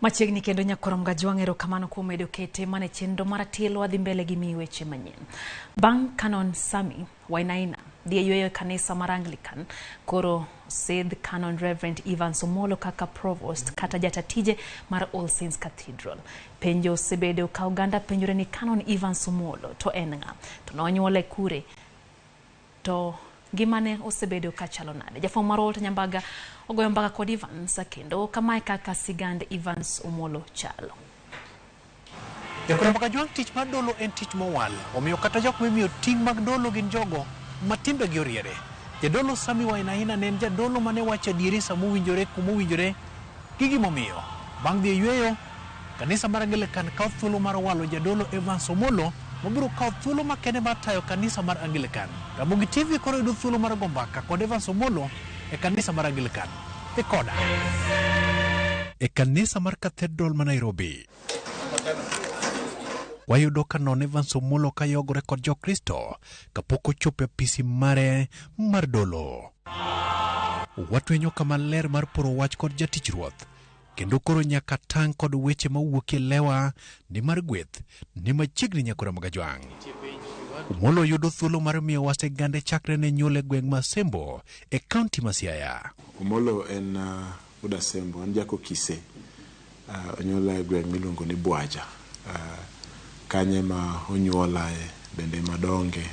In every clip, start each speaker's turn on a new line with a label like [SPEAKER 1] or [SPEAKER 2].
[SPEAKER 1] Machiegni kendo nyakorom Gajwang', erokamano kuom medo kete mane chenro mar Atielo. Wadhi mbele gi miyi weche manyien. Bang' Canon Sami Wainaina dhi e yweyo e kanisa mar Anglican, koro sidh Canon Reverend Evans Omolo kaka provost kata jata tije mar All Saints Cathedral. Penjo osebedo ka oganda penjore ni Canon Evans Omolo to en ng'a? To nonyuole kure? To ngimane osebedo kachalo nade? Jafwambo mar Walter Nyambaga ogoyo mbaka kod Evans kendo kamae kaka sigand Evans Omolo chalo.
[SPEAKER 2] Jakwar Kajwang', tich mar dolo en tich mowal, omiyo kata jok mimiyo ting' mag dolo gin jogo ma timbegi oriere. Jadolo Sammy Wainaina ne en jadolo mane wacho adieri sama owinjore, kuma owinjore gi gimomiyo. Bang' dhi e yweyo, kanisa mar Anglican kawo thuolo mar walo jadolo Evans Omolo mabiro kawo thuolo makende mar tayo kanisa mar Anglican. Ramogi TV koro yudo thuolo mar go mbaka kod Evans Omolo e kanisa mar Anglican. Dhi koda. E kanisa mar Cathedral ma Nairobi, wayudo ka non Evans Omolo ka yogore kod Jokristo kapok ochopo e apisi mare mar dolo. Watwenyo kama ler mar poro wach kod jatich Ruoth, kendo koro nyaka tang' kod weche mawuok e lewa ni mar gweth ni machiegni nyakora Magajwang'. Omolo yudo thuolo mar miyowa sigande chakre ne nyuol e gweng' ma Sembo e kaunti ma Siaya.
[SPEAKER 3] Omolo en wuod Asembo, en jakokise. Onyuola e gweng' miluongo ni Bwaja. Kanyo ema onyuolae bende ema adonge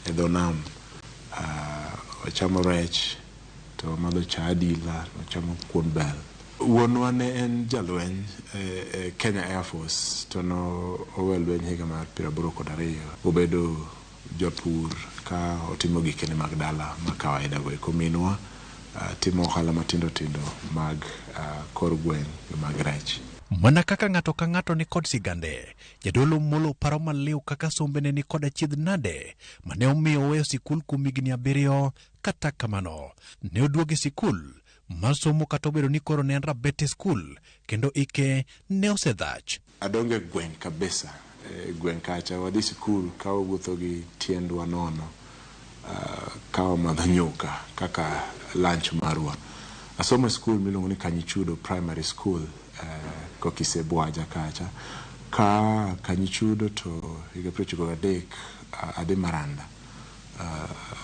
[SPEAKER 3] e dho nam. Wachamo rech to wamadho cha adila, wachamo kuon bel. Wuonwa ne en jalweny e Kenya Air Force to nowe lweny higa mar 82. Obedo japur ka otimo gikene mag dala ma kawaida go eko. Minwa timo ohala matindo tindo mag kor gweng' gi mag rech.
[SPEAKER 2] Mana kaka ng'ato ka ng'ato ni kod sigande, jadolo Omolo paro maliw kaka sombe ne ni kod achiedh nade mane omiyo oweyo sikul kuom higni 7. Kata kamano, ne oduogo e sikul mar somo kata obedo ni koro ne en rabet e skul kendo ike ne osedhach.
[SPEAKER 3] Adongo e gweng' kabisa, e gweng' kacha wadhi sikul ka wawuotho gi tiendwa nono, ka wamadho nyuka kaka lunch marwa. Asomo e skul miluongo ni Kanyichudo Primary School, Kokise Bwaja kacha. Ka Kanyichudo to higa 93 adhi Maranda.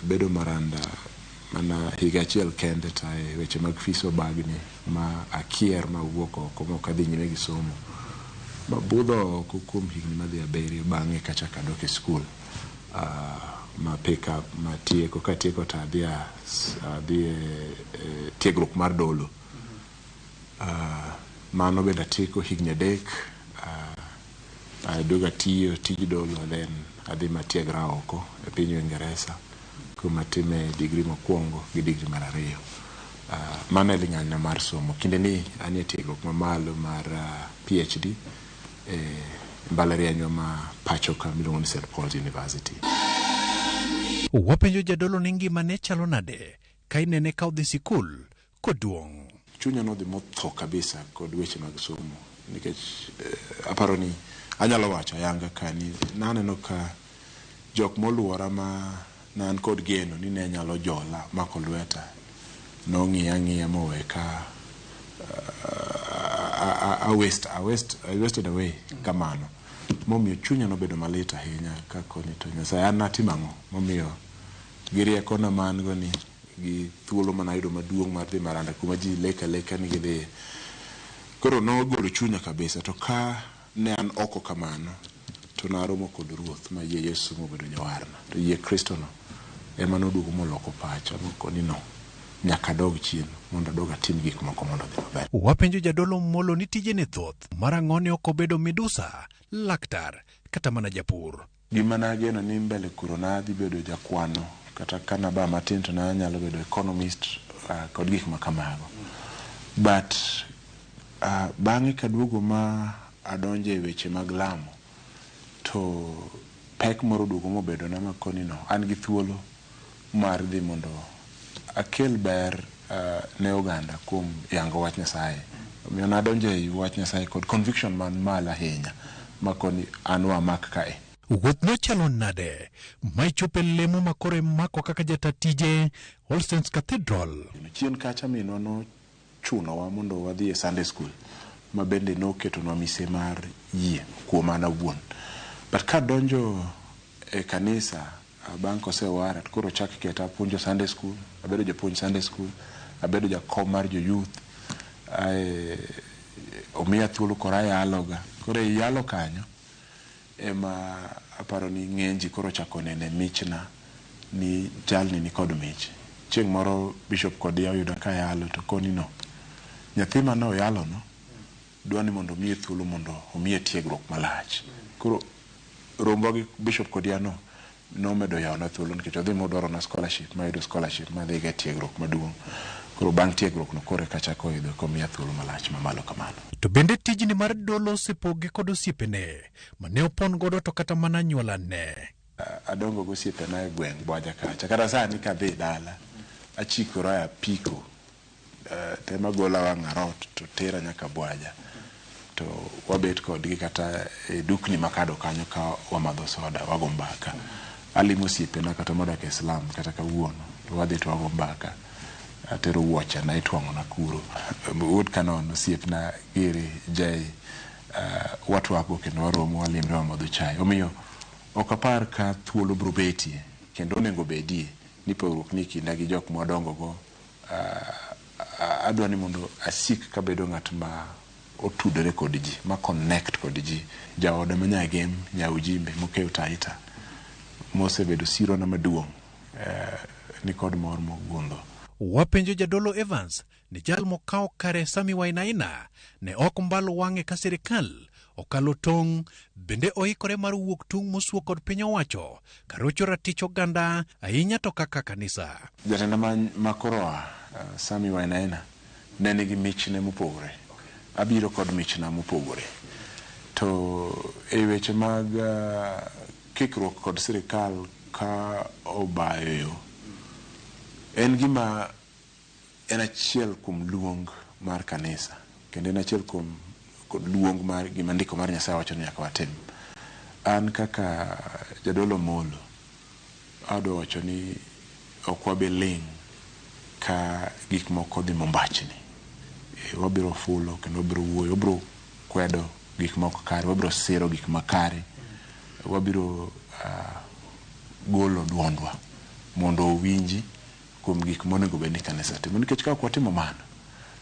[SPEAKER 3] Abedo Maranda mana higa achiel kende to ae weche mag fees obagni ma akier ma awuok oko ma ok adhi nyime gi somo. Mabudho oko kuom higni madhi 7 bang'e kachako adok e skul ma pick up matieko. Katieko to adhi e tiegruok mar dolo. Mano bende atieko higni 3. Aduogo atiyo tij dolo then adhi matiegra oko e piny Uingereza kuma atime degree mokwongo gi degree mar 2. Mano e ling'anyna mar somo. Kinde ni anie tiegruok mamalo mar PhD e mbalarianywa ma pacho ka miluongo ni St. Paul's University.
[SPEAKER 2] Wapenjo jadolo ni ngimane chalo nade ka inene ka odhi sikul koduong'.
[SPEAKER 3] Chunya nodhi motho kabisa kod weche mag somo nikech aparo ni anyalo wacho ayanga ka ni naneno ka jok moluora ma ne an kod geno ni ne nyalo jola mako lweta nong'iya ang'iya moweka I wasted away kamano. Momiyo chunya nobedo malit ahinya ka koni to Nyasaye an natimo ang'o momiyo gi riekona ma an go ni gi thuolo mane ayudo maduong' mar dhi Maranda kuma ji lek aleka ni gidhiye. Koro nogolo chunya kabisa to ka ne an oko kamano to naromo kod Ruoth ma yie Yesu mobedo jawarna. To yie Kristo no ema noduogo moloko pacha mokoni no nyaka adog chien mondo adog atim gik moko mondo odhi maber.
[SPEAKER 2] Wapenjo jadolo Omolo ni tije ne thoth, mar ang'o ne ok obedo midusa, laktar kata mana japur.
[SPEAKER 3] Gima nageno ni mbele kuro nadhi bedo jakwano kata ka naba matin to nanyalo bedo economist kod gik ma kamago. But bang'e kaduogo ma adonjo e weche mag lamo to pek moro oduogo mobedona ma koni no an gi thuolo mar dhi mondo akel ber ne oganda kuom yango wach Nyasaye. Omiyo nadonjo e wach Nyasaye kod conviction man malo ahinya ma koni an wamak kae.
[SPEAKER 2] Wuoth nochalo nade ma ichopo e lemo ma koro imako kaka jata tije All Saints Cathedral?
[SPEAKER 3] Chien kacha minwa nochunowa mondo wadhi e Sunday school. ma bende noketonwa mise mar yie kuom an awuon. But kadonjo e kanisa bang' kosewara to koro ochak keta apuonjo Sunday school, abedo japuonj Sunday school, abedo jakom mar jo youth, ae omiya thuolo koro ayaloga. Koro e yalo kanyo ema aparo ni ng'eny ji koro ochako nene michna ni jalni nikod mich. Chieng' moro Bishop Kodia oyuda kayalo to koni no, nyathi mane oyalono dwa ni mondo omiye thuolo mondo omiye tiegruok malach. Koro rombwa gi Bishop Kodia no nomedo yawona thuolo nikech odhi modwarona scholarship mayudo scholarship madhigo e tiegruok maduong'. Koro bang' tiegruok no koro eka achako idho komiya thuolo malach mamalo kamano.
[SPEAKER 2] To bende tijni mar dolo osepoge kod osiepene mane opon godo to kata mana anyuolane.
[SPEAKER 3] Adongo gi osiepena e gweng' Bwaja kacha. Kata sani kadhi dala, achikora e apiko tema gola wang' arot to tera nyaka Bwaja. To wabet kodgi kata e dukni makado kanyo ka wamadho soda, wago mbaka. Alimo osiepena kata modak e slum kata kawuono, to wadhi to wago mbaka. Atero wuochena itwang'ona kuro. Wuod Kanon osiepna giri Jay, watwako kendo waromo walimre wamadho chai. Omiyo ok apar ka thuolo biro betie kendo onego bedie ni pogruok ni kinda gi jok mwadongo go. Adwa ni mondo asik kabedo ng'at ma otudore kod ji, ma connect kod ji. Jaoda ma Nyagem, Nyaujimbe, Mokeo Taita, mosebedo sirona maduong', ni kod mor mogundho.
[SPEAKER 2] Wapenjo jadolo Evans ni jal mokawo kare Sammy Wainaina ne ok mbal wang'e ka sirikal okalo tong', bende oikore mar wuok tung' mosuo kod piny owacho karocho ratich oganda ahinya to kaka kanisa.
[SPEAKER 3] Jatenda ma koro oa, Sammy Wainaina, ne nigi michne mopogore. Abiro kod michna mopogore. To e weche mag kikruok kod sirikal ka obayo yo, en gima en achiel kuom luong mar kanisa, kendo en achiel kuom luong mar gima ndiko mar Nyasaye wacho ni nyaka watim. An kaka jadolo Molo, adwa wacho ni ok wabi ling' ka gik moko dhi mombachni. Wabiro fulo kendo wabiro wuoyo, wabiro kwedo gik moko kare, wabiro siro gik makare, wabiro golo duondwa mondo owinji kuom gik monego bed ni kanisa timo. Nikech ka ok watimo mano,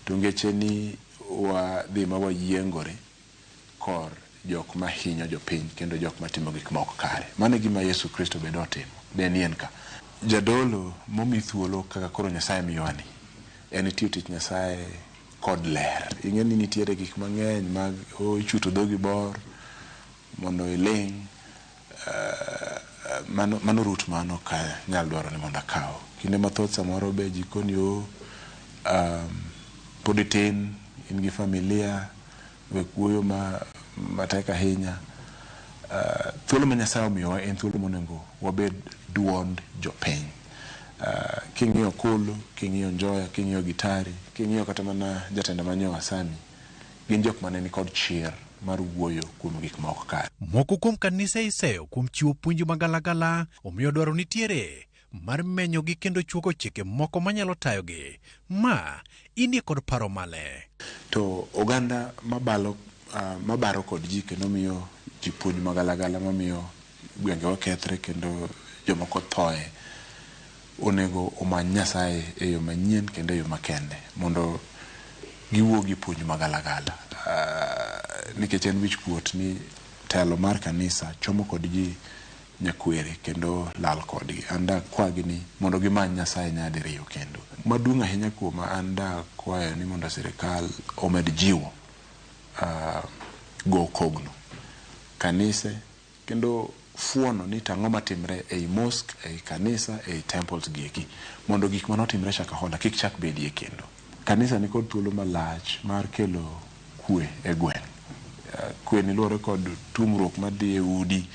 [SPEAKER 3] to ngeche ni wadhi ma wayiengore kor jok mahinyo jopiny kendo jok matimo gik mok kare. Mano e gima Yesu Kristo bende otimo. Ne ni en ka. Jadolo momi thuolo kaka koro Nyasaye miyowa ni, en tiyo tich Nyasaye kod ler. Ing'e ni nitiere gik mang'eny mag ichuto dhogi bor mondo iling'. Mano route mano ok anyal dwaro ni mondo akaw. Kinde mathoth samoro be ji koni pod itin, in gi familia, wek wuoyo matek ahinya. Thuolo ma Nyasaye omiyowa en thuolo monego wabed duond jopiny. King'iyo Kulu, king'iyo Njoya, king'iyo Gitari, king'iyo kata mana jatenda manyo Asami, gin jok mane nikod chir mar wuoyo kuom gik ma ok kare.
[SPEAKER 2] Moko kuom kanise iseyo kuom chiwo puonj magalagala, omiyo dwaro nitiere mar menyogi kendo chuogo chike moko manyalo tayogi. Ma inie kod paro mane?
[SPEAKER 3] To oganda mabaro kod ji kendo miyo ji puonj magalagala mamiyo gwengewa kethre kendo jomoko thoe, onego omany Nyasaye e yo manyien kendo e yo makende mondo giwuo gi puonj magalagala. Nikech en wich kuot ni telo mar kanisa chomo kod ji nyakwere kendo lal kodgi. An da kwagi ni mondo gimany Nyasaye nyadiriyo kendo. Maduong' ahinya kuoma an da kwayo ni mondo sirikal omed jiwo go kogno kanise kendo fuono ni tang'o matimre ei mosque, ei kanisa, ei temples gieki mondo gik manotimre Shakahola kik chak bedie kendo. Kanisa nikod thuolo malach mar kelo kwe e gweng'. Kwe ni luwore kod tungruok madhi e udi,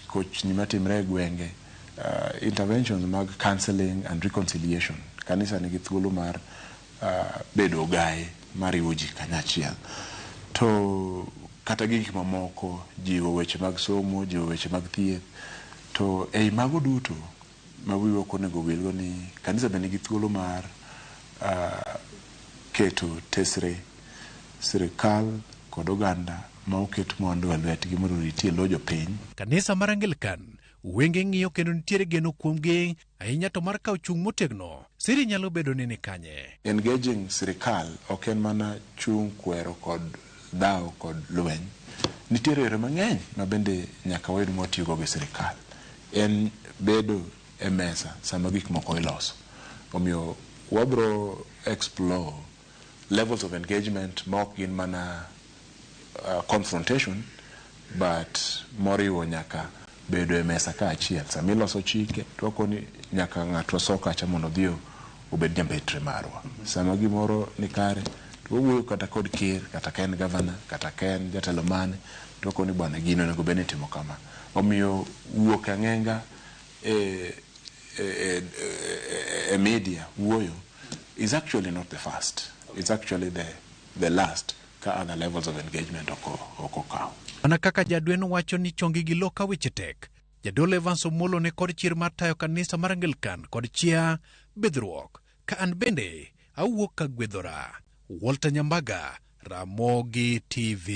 [SPEAKER 3] kochni matimre e gwenge, interventions mag counseling and reconciliation. Kanisa nigi thuolo mar bedo ogaye mariwo ji kanyachiel. To kata gi gik mamoko, jiwo weche mag somo, jiwo weche mag thieth. To ei mago duto, ma wiwa ok onego wilgo ni kanisa be nigi thuolo mar keto tesre sirikal kod oganda ma oket mwandu e lwetgi mondo oriti e lo jopiny.
[SPEAKER 2] Kanisa mar Anglican wenge ng'iyo kendo nitiere geno kuomgi ahinya to mar kawo chung' motegno. Siri nyalo bedo ni ni kanye?
[SPEAKER 3] Engaging sirikal ok en mana chung' kwero kod dhawo kod lweny. Nitiere yore mang'eny ma bende nyaka wayud mwatiyogo gi sirikal. En bedo e mesa sama gik moko iloso. Omiyo wabro explore levels of engagement ma ok gin mana confrontation but moriwo nyaka bedo e mesa kaachiel. Sama iloso chike to wakoni nyaka ng'ato so kacha mondo odhi obed jambetre marwa. Sama gimoro ni kare to wawuoyo kata kod ker, kata ka en gavana, kata ka en jatelo mane, to wakoni bwana gino onego bed ni itimo kama. Omiyo wuok ang'enga e media wuoyo is actually not the first. It's actually the last ka other levels of engagement ok okaw.
[SPEAKER 2] Mana kaka jadwen wacho ni chongi gi lo ka weche tek, Jadolo Evans Omolo ne kod chir mar tayo kanisa mar Anglican kod chia bidhruok ka an bende awuok ka gwedhora. Walter Nyambaga, Ramogi TV.